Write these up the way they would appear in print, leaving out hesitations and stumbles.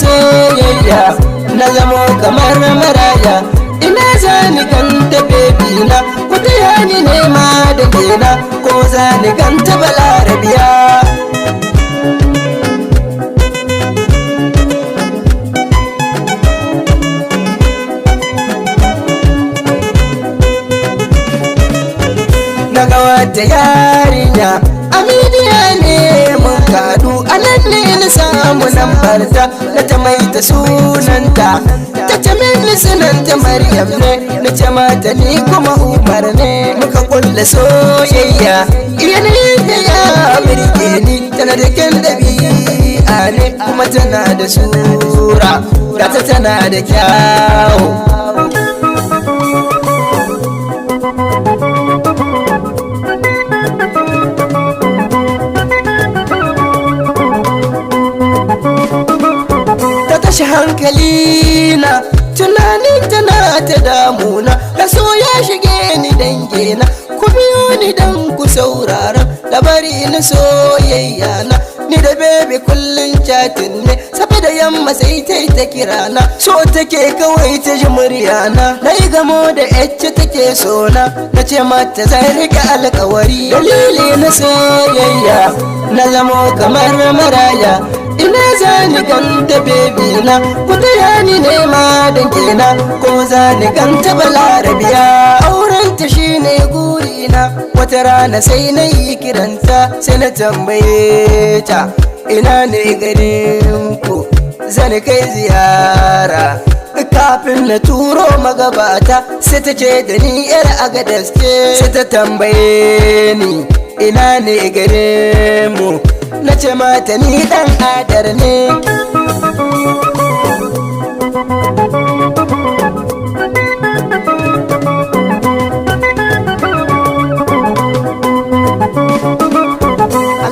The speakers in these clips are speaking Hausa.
Soyayya na zamo kamar maraya. Ina zani ganta baby na? Ku taya ni nema da kena, ko zani ganta balarabiya. Na ga wata yarinya a media ne mun kadu, a nan ne na samu lambarta, na ta mai ta sunanta. Ta ce mini sunanta Maryam ne, na ce mata ni kuma Umar ne. Muka kulla soyayya, yanayin da ya birge ni, tana da kyan ɗabi'a ne, kuma tana da sura gata, tana da kyawu. Ta tashi hankali na, tunanin tana ta damuna, da so ya shige ni. Dangena, ku biyo ni dan ku saurara labari na soyayya na ni da baby. Kullun chatting ne, safe da yamma sai ta yi ta kirana, so take kawai ta ji muryana. Na yi gamo da yacce take sona, na ce mata zan rike alkawari. Dalili na soyayya na zamo kamar maraya. Ina zani ganta baby na? Ku taya ni nema dangena, ko zani ganta balarabiya. Aurenta shine gurina. Wata rana sai na yi kiranta, sai na tambaye ta, ina ne garin ku, zani kai ziyara kafin na turo magabata. Sai ta ce da ni yar Agadas ce. Sai ta tambaye ni ina ne garin mu, na ce mata ni dan Adar ne.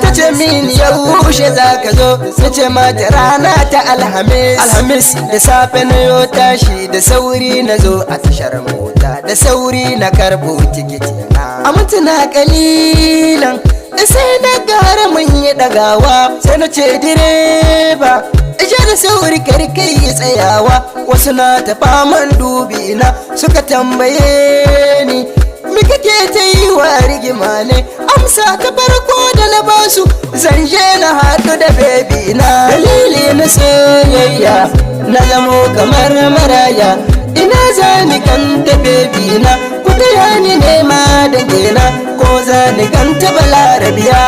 Ta ce min yaushe za ka zo? Na ce mata rana ta Alhamis. Alhamis da safe na yo tashi da sauri, na zo a tashar mota da sauri, na karbo tikiti na. A mintuna kalilan sai na gara mun yi dagawa. Sai na ce, direba, ije da sauri, karkai yi tsayawa. Wasu na ta faman dubi na, suka tambaye ni, me kake ta yi wa rigima ne? Amsa ta farko da na basu, zan je na haɗu da baby na. Dalili na soyayya na zamo kamar maraya. Ina zani ganta baby na? Ku taya ni nema dangena, ko zani ganta balarabiya.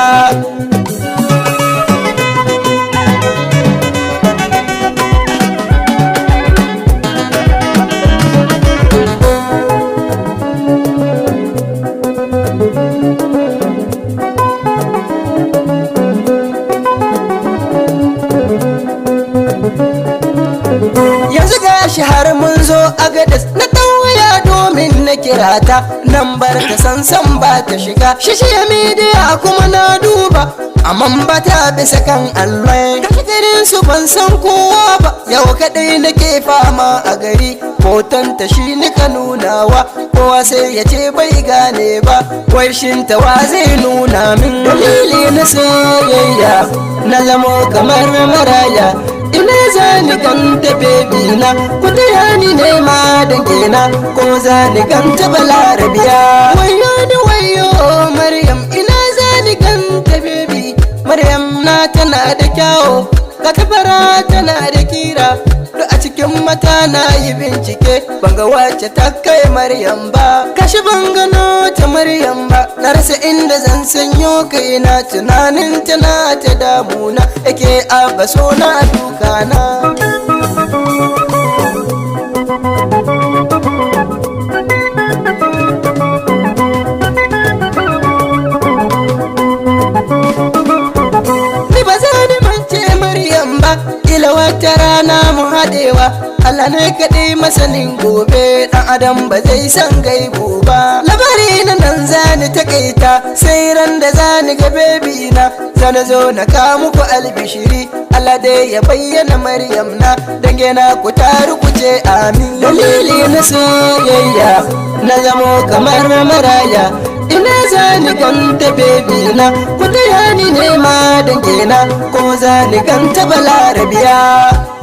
Yanzu gashi har mun zo Agadas, na waya domin na kira ta, nan bar ta sansan ba ta shiga social media, kuma na duba amma ba ta bisa kan allon. Garin su ban san kowa ba, yau kadai nake fama a gari. Hoton ta shi nika nunawa, kowa sai ya ce bai gane ba. Wai shin ta wa zai nuna min? Dalili na soyayya na zamo kamar maraya. Ina zani ganta baby na? Ku taya ni nema dangena, ko zani ganta balarabiya. Wayo ni, wayo Maryam, ina zani ganta baby? Maryam na tana da kyawo, ka fara tana da kira. Duk a cikin mata na yi bincike, banga wacce ta kai Maryam ba. Kashi ban gano ta Maryam ba, na rasa inda zan sanyo kaina. Tunanin tana ta damuna, yake abba so na dukana. Ni ba za ni mance Maryam ba, ila wata rana mu haɗewa. Allah ne kaɗai masanin gobe, ɗan adam ba zai san gaibu ba. Labari na nan zani takaita, sai ran da zani ga baby na, zana zo na ka muku albishiri. Allah dai ya bayyana Maryam na, dange na ku taru ku ce amin. Dalili na soyayya na zamo kamar maraya. Ina zani ganta baby na? Ku taya ni nema dangena, ko zani ganta balarabiya.